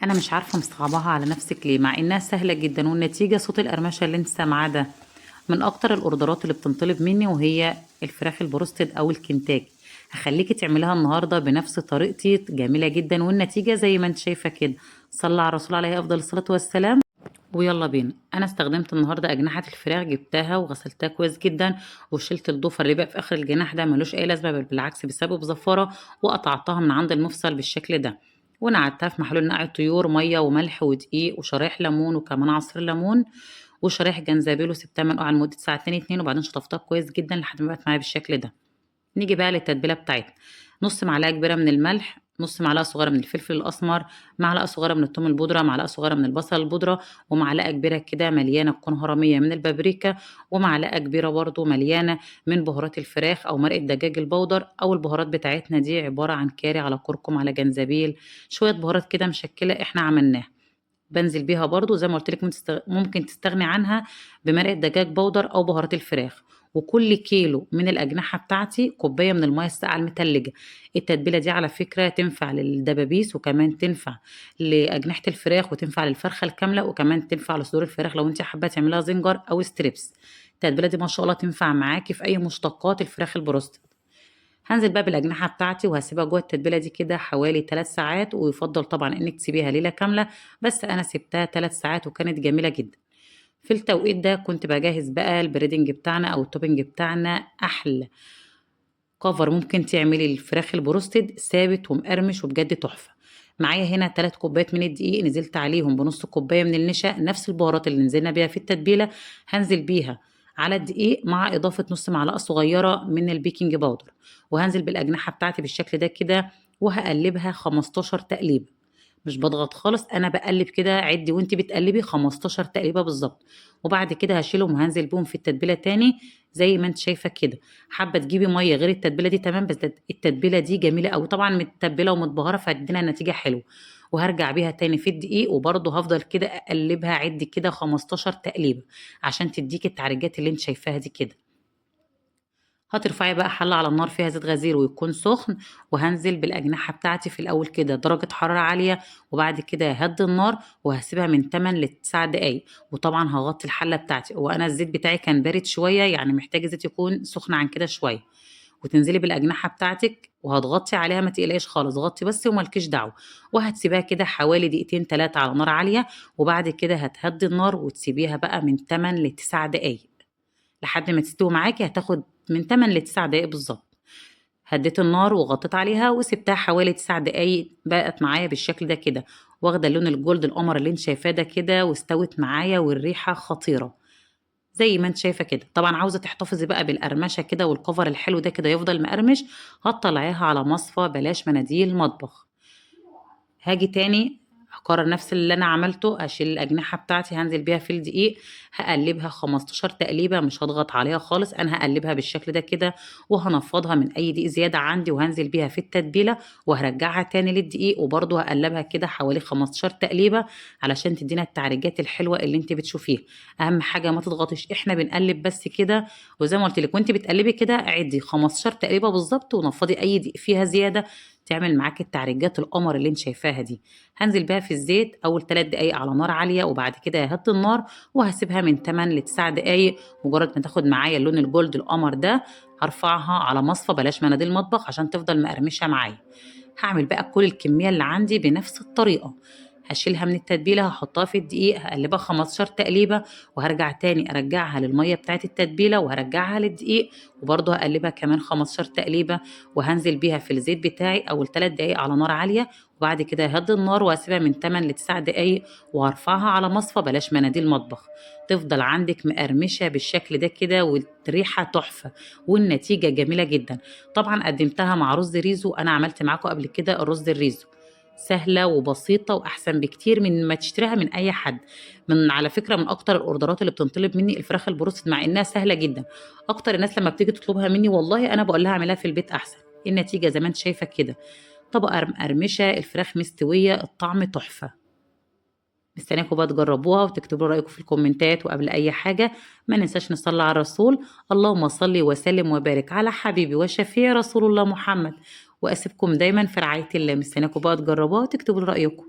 انا مش عارفه مصعباها على نفسك ليه، مع انها سهلة جدا والنتيجة صوت القرمشه اللي انت سامعاه ده. من اكتر الاوردرات اللي بتنطلب مني وهي الفراخ البروستد او الكنتاكي. هخليكي تعمليها النهارده بنفس طريقتي، جميلة جدا والنتيجة زي ما انت شايفه كده. صلى على الرسول عليه افضل الصلاة والسلام. ويلا بينا. انا استخدمت النهارده اجنحة الفراخ، جبتها وغسلتها كويس جدا وشلت الضفر اللي بقى في اخر الجناح ده، ملوش اي لازمه بل بالعكس بيسبب زفاره، وقطعتها من عند المفصل بالشكل ده، ونقعتها في محلول نقع الطيور، مية وملح ودقيق وشرايح ليمون وكمان عصير ليمون وشرايح جنزبيل، وسبتها منقوعه لمدة ساعتين اتنين، وبعدين شطفتها كويس جدا لحد ما بقت معايا بالشكل ده. نيجي بقى للتتبيله بتاعتنا. نص معلقه كبيرة من الملح، نص معلقه صغيرة من الفلفل الاسمر، معلقه صغيرة من الثوم البودره، معلقه صغيرة من البصل البودره، ومعلقة كبيرة كده مليانة تكون هرميه من البابريكا، ومعلقة كبيرة برده مليانة من بهارات الفراخ او مرقه دجاج البودر، او البهارات بتاعتنا دي عبارة عن كاري على كركم على جنزبيل، شوية بهارات كده مشكلة احنا عملناها. بنزل بيها برضو زي ما قلت لك، ممكن تستغني عنها بمرقه دجاج بودر او بهارات الفراخ. وكل كيلو من الأجنحة بتاعتي كوباية من المية الساقعة المتلجة. التتبيلة دي على فكرة تنفع للدبابيس، وكمان تنفع لأجنحة الفراخ، وتنفع للفرخة الكاملة، وكمان تنفع لصدور الفراخ لو انت حابة تعمليها zinger أو strips. التتبيلة دي ما شاء الله تنفع معاكي في أي مشتقات الفراخ البروستد. هنزل بقى بالأجنحة بتاعتي وهسيبها جوه التتبيلة دي كده حوالي 3 ساعات، ويفضل طبعا انك تسيبيها ليلة كاملة، بس أنا سبتها 3 ساعات وكانت جميلة جدا. في التوقيت ده كنت بجهز بقى ال breading بتاعنا او ال topping بتاعنا. احلى cover ممكن تعملي الفراخ البروستد، ثابت ومقرمش وبجد تحفة. معايا هنا 3 كوبايات من الدقيق، نزلت عليهم بنص كوباية من النشا، نفس البهارات اللي نزلنا بيها في التتبيله هنزل بيها على الدقيق، مع اضافه نص معلقه صغيرة من ال baking powder. وهنزل بالاجنحه بتاعتي بالشكل ده كده وهقلبها 15 تقليبه، مش بضغط خالص، انا بقلب كده، عدي وانت بتقلبي 15 تقليبه بالظبط. وبعد كده هشيلهم وهنزل بيهم في التتبيله تاني زي ما انت شايفه كده. حابة تجيبي مية غير التتبيله دي تمام، بس التتبيله دي جميلة قوي، طبعا متبله ومتبهره فهتدينا نتيجة حلوة. وهرجع بيها تاني في الدقيق، وبرده هفضل كده اقلبها عدي كده 15 تقليبه عشان تديكي التعريجات اللي انت شايفاها دي كده. هترفعي بقى حله على النار فيها زيت غزير ويكون سخن، وهنزل بالاجنحه بتاعتي في الاول كده درجه حرارة عالية، وبعد كده هدي النار وهسيبها من 8 ل 9 دقايق. وطبعا هغطي الحلة بتاعتي، وانا الزيت بتاعي كان بارد شوية، يعني محتاج الزيت يكون سخن عن كده شوية. وتنزلي بالاجنحه بتاعتك وهتغطي عليها، ما تقلقيش خالص، غطي بس ومالكيش دعوه. وهتسيبها كده حوالي دقيقتين 3 على نار عالية، وبعد كده هتهدي النار وتسيبيها بقى من 8 ل 9 دقايق لحد ما تستوي معاكي. هتاخد من 8 ل 9 دقايق بالظبط. هديت النار وغطيت عليها وسبتها حوالي 9 دقايق، بقت معايا بالشكل ده كده، واخده اللون ال gold القمر اللي انت شايفاه ده كده، واستوت معايا والريحه خطيرة زي ما انت شايفه كده. طبعا عاوزه تحتفظي بقى بالقرمشه كده وال cover الحلو ده كده يفضل مقرمش، هتطلعيها على مصفى، بلاش مناديل مطبخ. هاجي تاني هكرر نفس اللي انا عملته، هشيل الاجنحة بتاعتي هنزل بيها في الدقيق، هقلبها 15 تقليبه، مش هضغط عليها خالص، انا هقلبها بالشكل ده كده وهنفضها من اي دقيق زيادة عندي، وهنزل بيها في التتبيله وهرجعها تاني للدقيق، وبرده هقلبها كده حوالي 15 تقليبه علشان تدينا التعريجات الحلوة اللي انت بتشوفيها. اهم حاجة ما تضغطيش، احنا بنقلب بس كده، وزي ما قلت لك وانت بتقلبي كده عدي 15 تقليبه بالظبط، ونفضي اي دقيق فيها زيادة، تعمل معاك التعريجات القمر اللي انت شايفاها دي. هنزل بيها في الزيت اول 3 دقايق على نار عالية، وبعد كده ههدي النار وهسيبها من 8 ل 9 دقايق. مجرد ما تاخد معايا اللون ال gold القمر ده هرفعها على مصفى، بلاش مناديل مطبخ عشان تفضل مقرمشه معايا. هعمل بقى كل الكمية اللي عندي بنفس الطريقة، هشيلها من التتبيله هحطها في الدقيق، هقلبها 15 تقليبه، وهرجع تاني ارجعها للمية بتاعه التتبيله وهرجعها للدقيق، وبرده هقلبها كمان 15 تقليبه، وهنزل بيها في الزيت بتاعي اول 3 دقايق على نار عالية، وبعد كده هدي النار واسيبها من 8 ل 9 دقايق، وهرفعها على مصفى، بلاش مناديل مطبخ. تفضل عندك مقرمشه بالشكل ده كده، والريحه تحفة والنتيجة جميلة جدا. طبعا قدمتها مع رز ريزو، انا عملت معاكم قبل كده الرز الريزو، سهلة وبسيطة وأحسن بكتير من ما تشتريها من أي حد. من على فكرة من أكتر الأوردرات اللي بتنطلب مني الفراخ البروستد، مع إنها سهلة جدا. أكتر الناس لما بتيجي تطلبها مني والله أنا بقول لها اعملها في البيت أحسن. النتيجة زي ما أنت شايفة كده، طبقة مقرمشة، الفراخ مستوية، الطعم تحفة. مستنياكم بقى تجربوها وتكتبوا رأيكم في الكومنتات. وقبل أي حاجة ما ننساش نصلي على الرسول، اللهم صل وسلم وبارك على حبيبي وشفيع رسول الله محمد. وأسيبكم دايما في رعاية الله. مستنياكم بقى تجربوها وتكتبوا رأيكم.